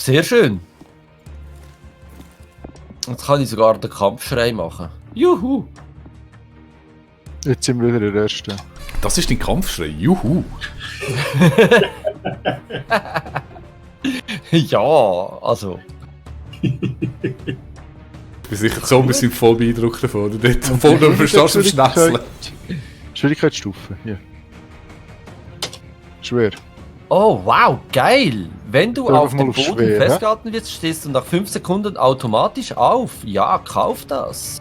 Sehr schön. Jetzt kann ich sogar den Kampfschrei machen. Juhu! Jetzt sind wir wieder in der ersten. Das ist dein Kampfschrei, juhu! Ja, also. Ich bin sicher, die Zombies sind voll beeindruckt davon. Du dort voll nur verstehst du Schnetzeln. Schwierigkeitsstufe, hier. Schwer. Oh, wow, geil! Wenn du Drück auf mal dem auf Boden schwer, festgehalten wirst, stehst du nach 5 Sekunden automatisch auf. Ja, kauf das.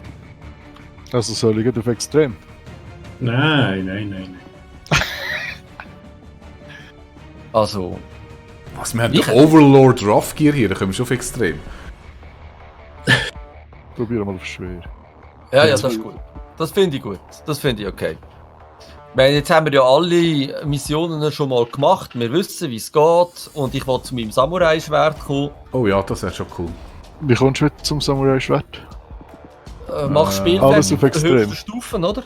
Also soll ich auf extrem. Nein. Also, Was, wir haben den Overlord Roughgear hier, da können wir schon auf extrem. Probieren wir mal auf schwer. ja, das ist gut. Das finde ich gut. Das finde ich okay. Ich meine, jetzt haben wir ja alle Missionen schon mal gemacht. Wir wissen, wie es geht. Und ich will zu meinem Samurai-Schwert kommen. Oh ja, das wäre schon cool. Wie kommst du wieder zum Samurai-Schwert? Mach Spielfeld alles auf auf extrem. höchsten Stufen, oder?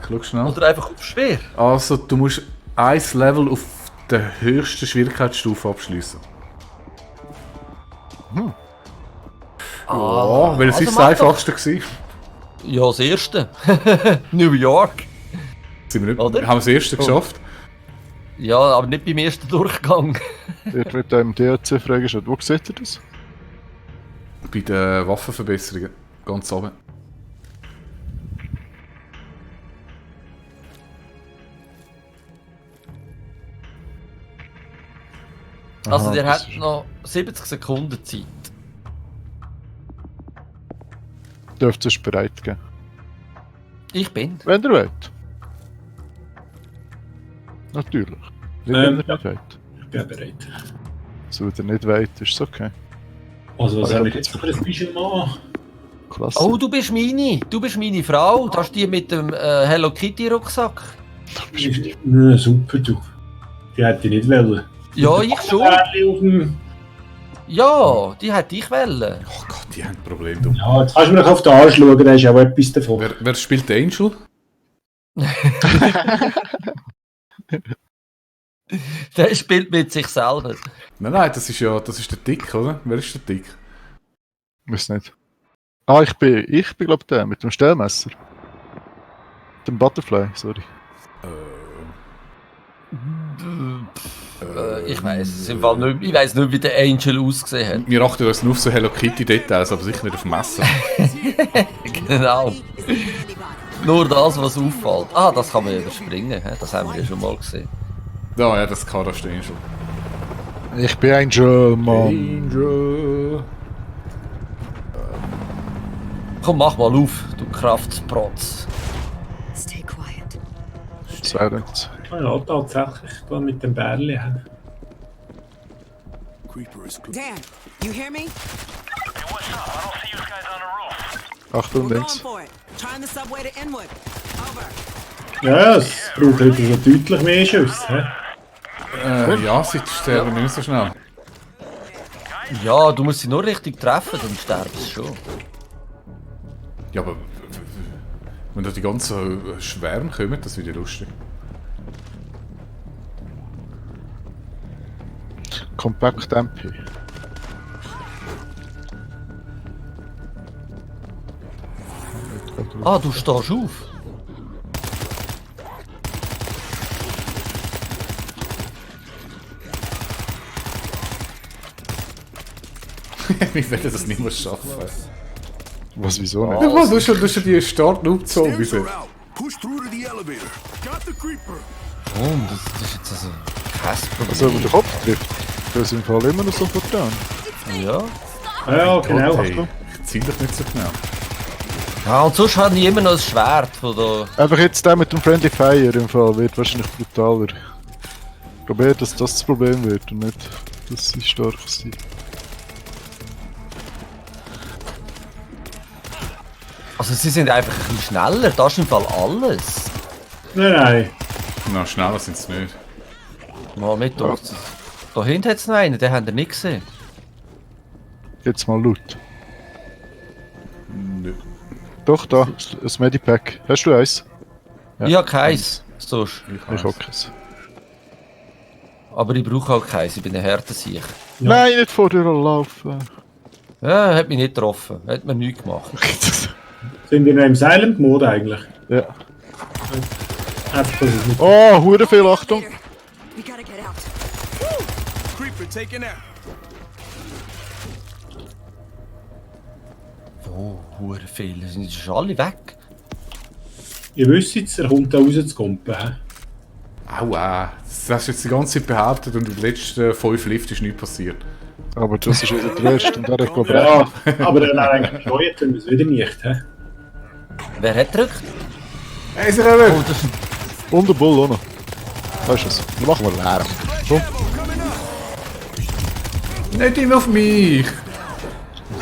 Schau schnell. Oder einfach auf schwer. Also, du musst ein Level auf der höchsten Schwierigkeitsstufe abschließen. Ja, weil es also ist das mach einfachste gewesen. Ja, das erste. New York. Sind wir nicht, Oder? haben wir das erste geschafft. Ja, aber nicht beim ersten Durchgang. Dort mit einem DLC freigestellt. Wo seht ihr das? Bei den Waffenverbesserungen. Ganz oben. Also, der das hat ist- noch 70 Sekunden Zeit. Dürfte es bereit geben. Ich bin. Wenn ihr wollt. Natürlich. Nicht, wenn ihr nicht ja. wollt. Ich bin bereit. So, wenn ihr nicht wollt, ist es okay. Also, was Also, haben wir ich jetzt hab für ein Beispiel machen? Klasse. Oh, du bist meine Frau. Das ist die mit dem Hello Kitty Rucksack. Ja, super, du. Die hätte ich nicht wollen. Ja, ich schon. Bärli auf dem... Ja, die hätte ich wollen. Oh Gott, die haben ein Problem. Du. Ja, jetzt kannst du mir doch auf den Arsch schauen, da ist auch etwas davon. Wer spielt den Angel? Der spielt mit sich selber. Nein, das ist der Dick, oder? Wer ist der Dick? Weiß nicht. Ah, ich bin glaube der mit dem Stellmesser. Dem Butterfly, sorry. Ich weiß es im Fall nicht. Ich weiß nicht, wie der Angel ausgesehen hat. Wir achten uns nur auf so Hello Kitty Details, aber sicher nicht auf Messer. Genau. Nur das, was auffällt. Ah, das kann man ja überspringen. Hä? Das haben wir ja schon mal gesehen. Ja, das kann das der Angel. Ich bin Angel, Mann. Angel. Komm, mach mal auf, du Kraftprotz. Stay quiet. Silence. Ja, tatsächlich, da mit dem Bärli. Dan, you hear me? Achtung, We're going links. for it. Trying the subway to Inwood. Over. Ja, es braucht heute so deutlich mehr Schüsse. Hä? Ja, sie sterben nicht so schnell. Ja, du musst sie nur richtig treffen, dann sterben sie schon. Ja, aber wenn da die ganzen Schwärme kommen, das wird ja lustig. Compact MP. Ah, du stehst auf. Wir werden das nicht mehr schaffen. Was, wieso nicht? Ja, du hast schon die Start-Noob-Zombies. Push through to the elevator. Got the creeper. Oh, das ist jetzt also kein Problem. Also, wenn der Kopf trifft, das ist im Fall immer noch sofort dran. Ja. Ja, genau. Hey, ich zieh dich nicht so genau. Ja, und sonst habe ich immer noch ein Schwert von der... Einfach jetzt der mit dem Friendly Fire im Fall wird wahrscheinlich brutaler. Probiert, dass das Problem wird und nicht, dass sie stark sind. Also sie sind einfach ein bisschen schneller, das ist im Fall alles. Nein. Na, schneller sind sie nicht. Mal mit durch. Da hinten hat es noch einen, den habt ihr nicht gesehen. Jetzt mal Loot. Nö. Doch, da, ein Medipack. Hast du eins? Ja. Ich habe keins. Sonst. Ich auch keins. Aber ich brauche auch keins, ich bin ein harter Sieg. Ja. Nein, nicht vor dir laufen. Ja, hat mich nicht getroffen. Hat mir nichts gemacht. Sind wir noch im Silent-Mode eigentlich? Ja. Einfach, dass es nicht... Oh, hure viel Achtung. We gotta get out. Creeper taken out. Oh, hure viele. Sind schon alle weg? Ihr wisst jetzt, er kommt da raus zu kumpen, hä? Aua. Das hast du jetzt die ganze Zeit behauptet und in den letzten 5 Lifts ist nichts passiert. Aber das ist wieder der erste und der hat glaube Ja, aber er wäre eigentlich gesteuert, wenn wir es wieder nicht, hä? Wer hat gedrückt? Hey, ist er eben? Oh, das ist... Und der Bull auch noch. Weißt du was? Wir machen mal Lärm. Komm, Nicht immer auf mich!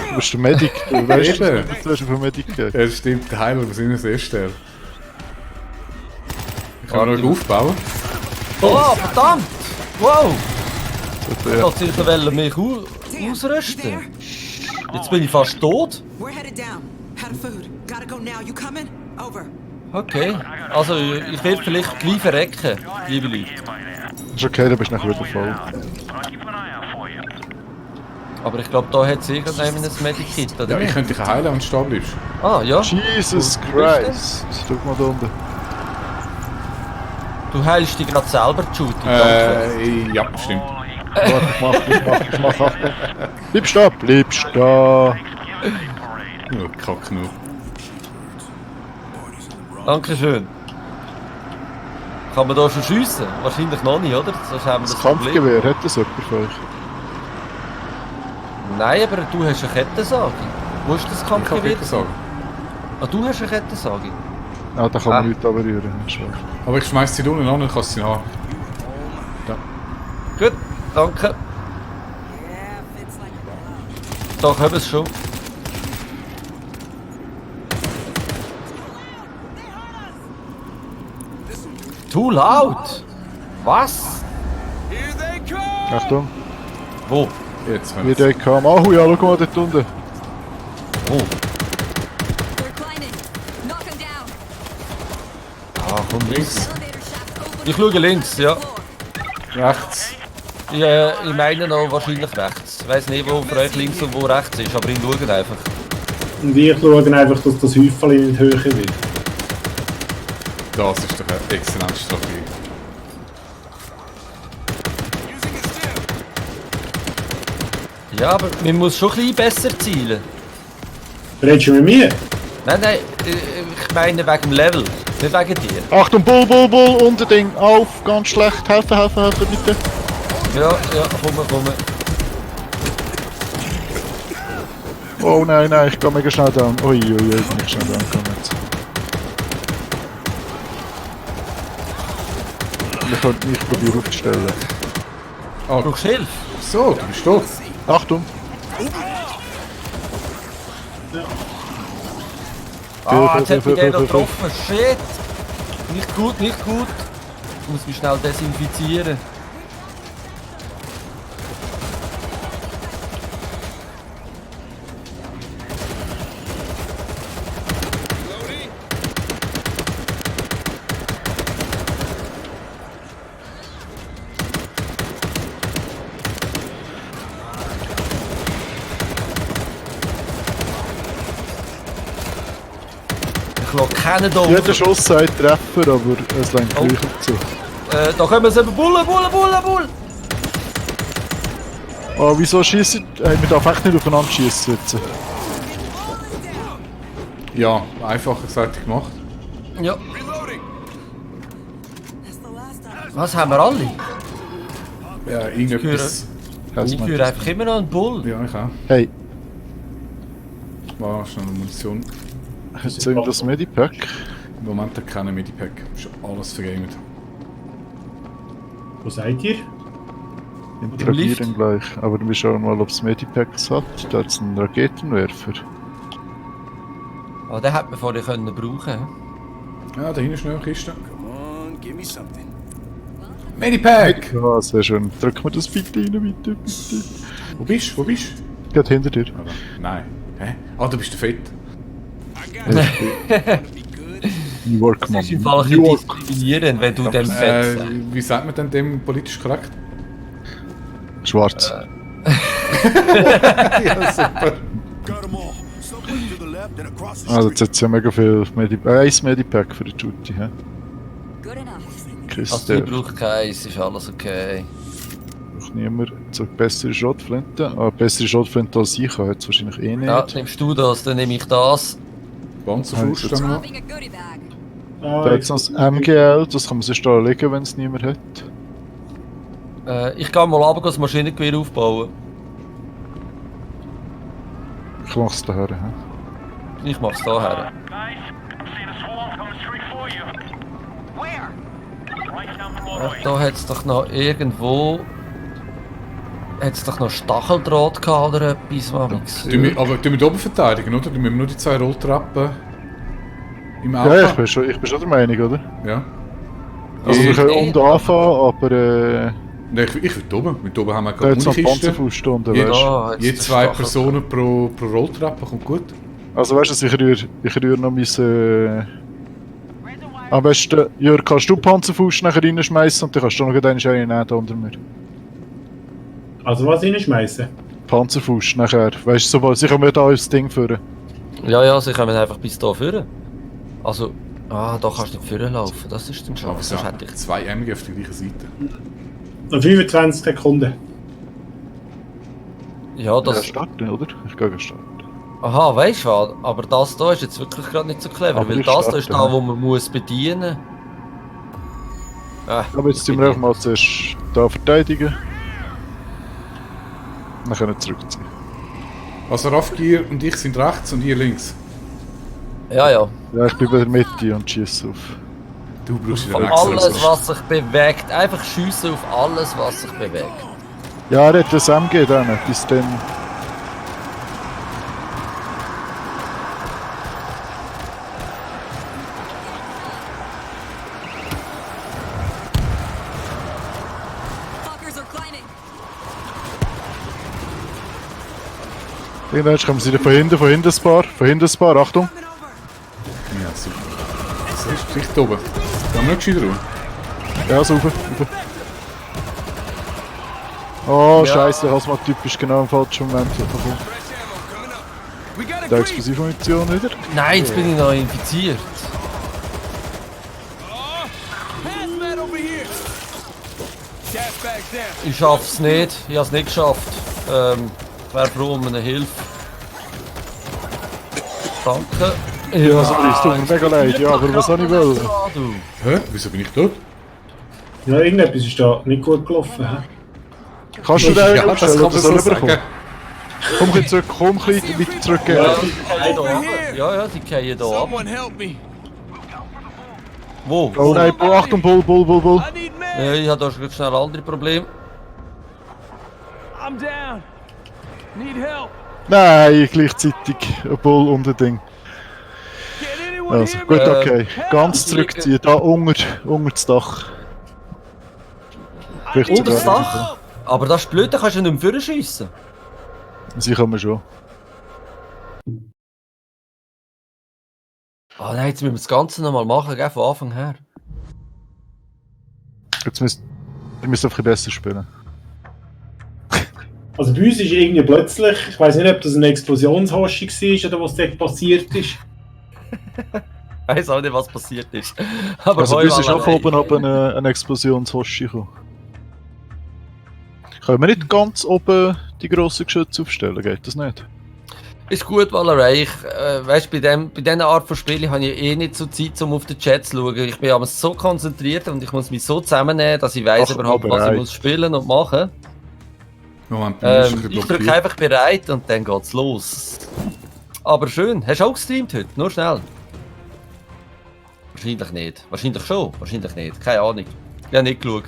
du bist der Medic. Du weißt, Eben. du hast auf den Medic gegeben. Ja, das stimmt, der Heiler, wir sind das erste. Ich kann noch aufbauen. Oh, verdammt! Wow! Ja. Ich wollte sicher mich ausrüsten. Jetzt bin ich fast tot. We're headed down. Out of food. Gotta go now. You coming? Over. Okay. Also, ich werde vielleicht gleich verrecken, liebe Leute. Ist okay, dann bist du nachher wieder voll. Aber ich glaube, da hat es irgendjemand ein Medikit, oder Ja, ich nicht? könnte dich heilen, wenn du stehen bleibst. Ah, ja. Jesus Christ. Drück mal da unten. Du heilst dich gerade selber, Judy. Danke. Ja, stimmt. Warte, ich mach. Achtung. Bleib stehen. Nur Kack nur. Dankeschön. Kann man da schon schiessen? Wahrscheinlich noch nicht, oder? Sonst haben wir Das Problem. Kampfgewehr, hat das jemand von euch? Nein, aber du hast eine Kettensage. Wo ist das Ich kann Kampfgewehr? bitte sagen. Ah, du hast eine Kettensage. Ah, da kann man nichts berühren. Schwach. Aber ich schmeiß sie da unten an und kannst sie haben. Gut, danke. Yeah, fits like a glove. Da haben wir es schon. Too loud! Was? Here they come. Achtung, Wo? Jetzt, wenn wie der kam. Ah, ja, schau mal dort unten. Wo? They're climbing. Knock them down. Ah, komm links. Elevator shaft open. Ich schaue links, ja. rechts. Ich meine noch wahrscheinlich rechts. Ich weiss nicht, wo für euch links und wo rechts ist, aber ich schaue einfach. Und ich schaue einfach, dass das Häufchen in die Höhe wird. Das ist doch eine exzellente Strategie. Using a stim. Ja, aber man muss schon ein bisschen besser zielen. Redest du mit mir? Nein, ich meine wegen dem Level, nicht wegen dir. Achtung, Bull, unten Ding. Auf, ganz schlecht. Helfen, bitte. Ja, komm. Oh nein, ich gehe mega schnell down. Ui, ich bin nicht schnell down gekommen jetzt. Ich könnte mich probieren aufzustellen. Brauchst du Hilfe? So, du bist tot. Achtung! Ah, jetzt hat mich der noch getroffen. Shit! Nicht gut. Ich muss mich schnell desinfizieren. Ich lasse keinen da Jeder raus. Schuss sagt Treffer, aber es lenkt Oh. gleich zu. Da kommen sie. Bulle! Ah, wieso schießen? Man darf echt nicht aufeinander schießen jetzt. Ja, einfacher gesagt gemacht. Ja. Reloading. That's the last time. Was haben wir alle? Ja, irgendetwas. Ich höre einfach immer noch einen Bull. Ja, ich auch. Hey, War schnell eine Munition. jetzt sehen wir das Medipack. Im Moment hat keiner Medipack. Ist alles vergamet. Wo seid ihr? Interagieren gleich. Aber wir schauen mal, ob es Medipacks hat. Da hat es einen Raketenwerfer. Ah, den hätte man vorher können brauchen. Ja, da hinten ist noch eine Kiste. Come on, give me something. Medipack! Ja, sehr schön. Drück mir das bitte rein, bitte. Wo bist du? Geht hinter dir. Ah, nein. Hä? Ah, du bist der Fett. I got it. Be good. New York, Das Mann. ist im Fall ein New bisschen York. diskriminierend, wenn du dem Fett sagst. Wie sagt man denn dem politisch korrekt? Schwarz. Ja, super. Got them all. Someone to the left and across the Ah, street. jetzt hat es ja mega viel eins Medipack für die Jutti, hä? Good enough. Also Kiste. ich brauche keins, ist alles okay. Braucht niemand so bessere Schrotflinte. Ah, bessere Schrotflinte als ich habe jetzt wahrscheinlich eh nicht. Ja, nimmst du das, dann nehme ich das. Panzerfaust dann noch. Dropping a goodie bag. Da hat es noch das MGL, das kann man sich da legen, wenn es niemand hat. Ich gehe mal runter, das Maschinengewehr aufbauen. Ich mach's daher, hä? Ich mach's da her. Guys, I'm seeing a swarm coming straight for you. Where? Right down the Ja, motorway. da hat es doch noch irgendwo... Hat's doch noch Stacheldraht gehabt oder etwas, Mamix? Aber tun wir da oben verteidigen, oder? Tun wir nur die 2 Rolltreppen im Ja, Auto? ich bin schon der Meinung, oder? Ja. Also wir Ich können nicht, unten anfangen, aber Nein, ich würde oben. Mit oben haben wir da gerade hat es noch Munikisten. Panzerfaust unten, Ja. weißt du. Da hat's Je den 2 Stachel- Personen pro Rolltreppe, kommt gut. Also weißt du, ich rühre noch mein... Am besten, Jörg, kannst du Panzerfaust nachher reinschmeißen und dann kannst du noch einen nehmen da unter mir. Also was reinschmeißen? Panzerfaust nachher, weißt du, sobald sie kommen da ins Ding führen. Ja, sie kommen einfach bis da führen. Also, da kannst du nicht führen laufen, das ist dann schon. Aber es Sonst sind hätte ich... 2 MG auf der gleichen Seite. Und 25 Sekunden. Ja, Ja, das... starten, oder? Ich gehe starten. Aha, weißt du was? Aber das da ist jetzt wirklich gerade nicht so clever, Aber weil ich das da ist starte, da, wo man muss bedienen. Aber jetzt tun wir einfach mal zuerst da verteidigen. Dann können wir zurückziehen. Also Raffgier und ich sind rechts und ihr links. Ja. Ja, ich bin bei der Mitte und schieße auf. Du brauchst wieder Auf extra alles, so. was sich bewegt. Einfach schiessen auf alles, was sich bewegt. Ja, er hat das MG dann, bis dann. Fuckers are climbing. Irgendwann kommen sie von hinten ein Paar, Achtung. Ja, super. Das ist richtig oben. Gehen wir nicht gescheiter rum? Ja, so rauf. Oh, Ja. scheiße, ich hab's mal typisch genau im falschen Moment bekommen. Fresh ammo coming up. We got a Der creep. Explosivmunition wieder. Nein, jetzt bin ich noch infiziert. Hazmat over here. Gas bags down. Ich schaff's nicht. Ich hab's nicht geschafft. Ich wäre froh um eine Hilfe. Danke. Ja, sorry, es tut mir mega leid, ja, aber was soll ich wollen? Du. Hä? Wieso bin ich tot? Ja, irgendetwas ist da nicht gut gelaufen. Hä? Kannst du den Ja, das aufstellen, kann ob man er so soll rüberkommen? sagen. Komm ein bisschen zurück, komm ein bisschen weiter zurück. Ja, Ja. die fallen da runter. Ja, die fallen da ab. Someone help me. Wo? Oh nein, Achtung, Bull. I need men. Ja, ich habe da schon schnell andere Probleme. I'm down. Need help. Nein, gleichzeitig ein Bull und ein Ding. Can anyone Also, hear gut, me? okay. Ganz zurückziehen, da unter das Dach. Vielleicht Unter das sogar- Dach? Aber das ist blöd, da kannst du nicht mehr vorne schiessen. Sie kommen schon. Ah nein, jetzt müssen wir das Ganze nochmal machen, gell, von Anfang her. Jetzt müsst ihr müsst einfach ein bisschen besser spielen. Also bei uns ist irgendwie plötzlich, ich weiß nicht, ob das eine Explosionshostung war oder was dort passiert ist. Ich weiss auch nicht, was passiert ist. Aber Also bei uns ist Heuwalerei. auch von oben ab eine Explosionshoste gekommen. Können wir nicht ganz oben die grossen Geschütze aufstellen, geht das nicht? Ist gut, Valerei. Weißt du, bei dieser Art von Spielen habe ich eh nicht so Zeit, um auf den Chat zu schauen. Ich bin aber so konzentriert und ich muss mich so zusammennehmen, dass ich weiss Ach, überhaupt, was ich bereit. muss spielen und machen. Moment, bei mir ist ein bisschen Ich drücke blockiert. einfach bereit und dann geht's los. Aber schön. Hast du auch gestreamt heute? Nur schnell. Wahrscheinlich nicht. Wahrscheinlich schon. Wahrscheinlich nicht. Keine Ahnung. Ich habe nicht geschaut.